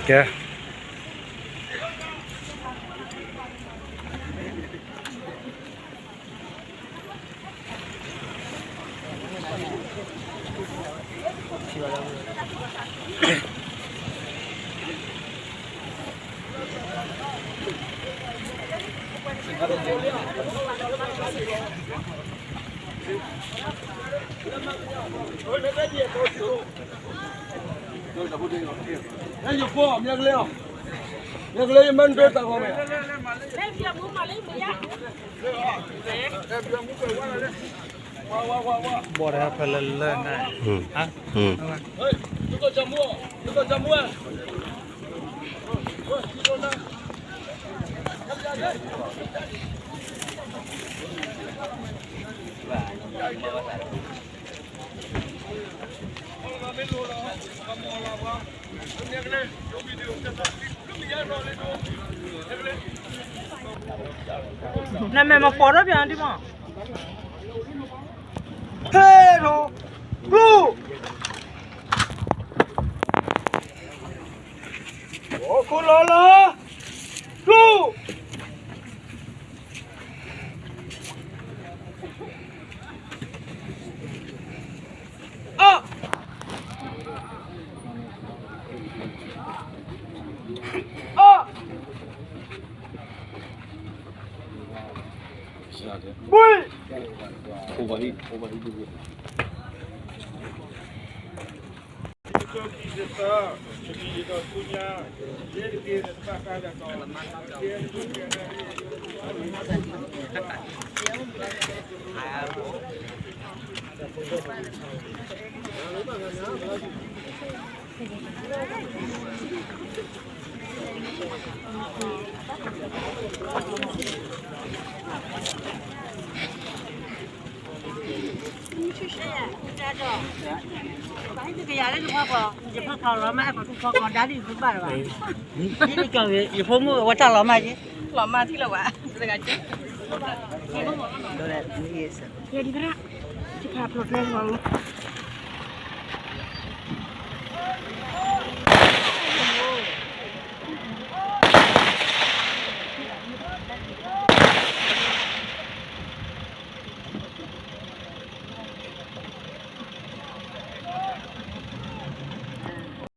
ကဲ ဘီၣ်ဒၣ်ဖဲလၢလၢန့ၣ် နမဲာ်မၤပိာ်ထီၣ်ပၠးဒံးမး, ဟဲထီၣ်, ကျိ, ဟီၣ်ခိၣ်လီၤလီၤ, ကျိ, အီၣ်, အီၣ်, ဘှံး, ကယၤလၢတဖီခိၣ် ယဖိခွါလီၤမၢ် အဲၣ်ပှၤဖိခွါကိးဒါလံ ယဖိဘၣ်လၢၤဘၣ်, ဒ်န့ၣ်ကီး ယဖိမုၣ်ဝဲတၢ်လီၤမၢ်က့, လီၤမၢ်ထံလၢၤဝဲ, တဂၤက့, ယဒုၣ်ဒါ, ယဖးဖျိးဖျဲးလီၤလီၤ.